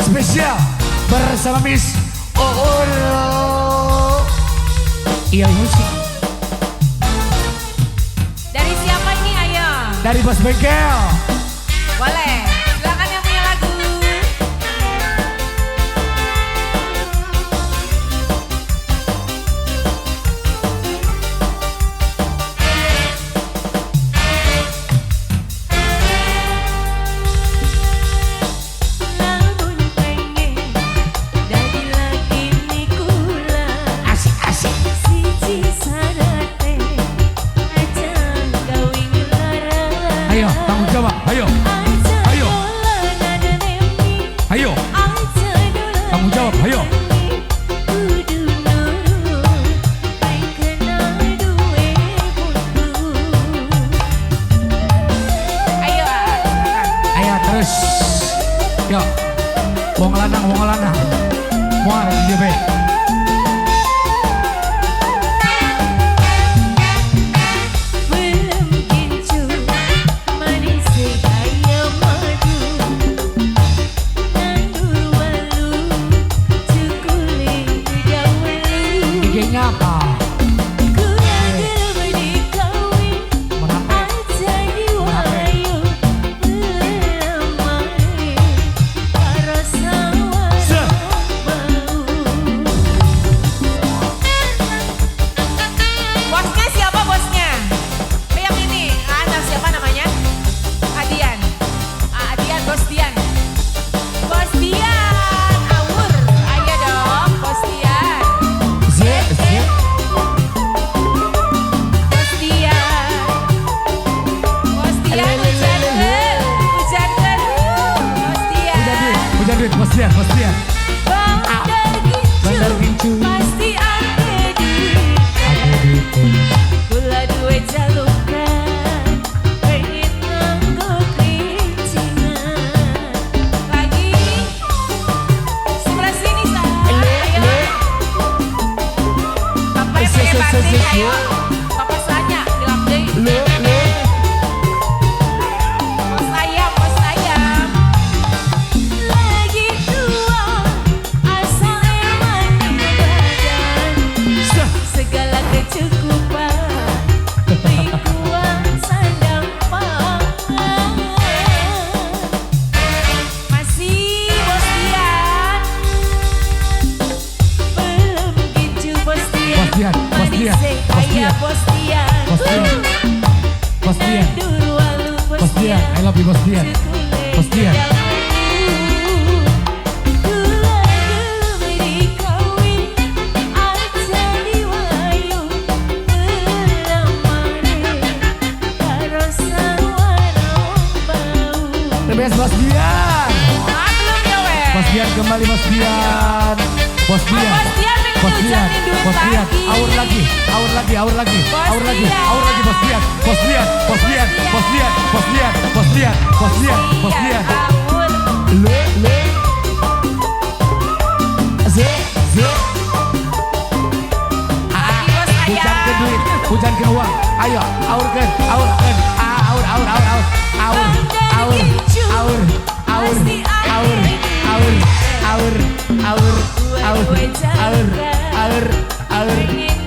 Spesial bersama Miss Oro. Iya musik. Dari siapa ini ayo? Dari Bos Bengkel. Boleh. Silakan yang punya lagu. Lamun pengen dadi lagi nikula. Asik asik. Siji sarate aja gawe lara. Ayo tanggung jawab. Ayo. Aja Ayo. dolanan nemi. Ayo. Aja dolanan Tanggung jawab, ayo. Kudu nurut bae kena duwe putu. Ayo, silakan. Ayo terus. Yuk. Wong lanang, wong lanang. Muar JB. Belum gincu manis kaya madu. Nandur walu cukule dawelu. IG-nya apa? Kula gelem dikawin Menape? aja diwayu. Belamare karo sawah Se. bau. Bosnya siapa bosnya? Yang ini, anak siapa namanya? Adian. Adian, Bos Dian. Bos Dian, awur. Ayo dong, Bos Dian. Z Z. Bos Dian. Bos Dian, hujan hujan Bos Dian. Hujan duit, hujan duit, Bos Dian, Bos Dian. Bandar Bandar gincu gincu. pasti akeh duit. Aku duite. Kula duwe jalukan pengen nganggo kerincingan. Lagi. Sebelah sini, Sa. Ayo. Bapak yang Se, pakai se, se, batik, se, ayo. Bapak Sanya, bilang deh. Le le. Bos ayam, bos ayam. Lagi tua asal eman di badan. Se. Segala kecukupan lingkuan sandang pangan. Masih Bos Dian. Belum gincu Bos Dian. Bos Dian, Bos Dian, Manis Bos kaya Dian. Bos Dian. Bos Dian. Bos Dian. Nandur walu Bos Bos Dian, I love you Bos Dian. Cukule Bos Dian. dawelu. Kula gelem dikawin aja diwayu. Belamare karo sawano bau. The best Bos Dian. Ah, belum ya, weh. Bos Dian kembali Bos Dian. Bos Oh, Dian. Bos Dian pengen Bos Dian, hujanin duit Bos Dian, lagi. aur lagi, aur lagi, aur lagi, Bos aur lagi, Dian. aur lagi Bos Dian, Bos Dian, Bos Dian, Bos Dian, Bos Dian, Bos Dian, Bos Dian, Bos Dian. Awur. Le le. Z Z. Ah, Lagi, Bos hujan ke ayam. duit, hujan ke uang. Ayo, aurkeun, aurkeun, ah, aur, aur, aur, aur, aur, aur, aur, aur, aur, aur, aur, aur, aur, aur, aur, aur. Pengen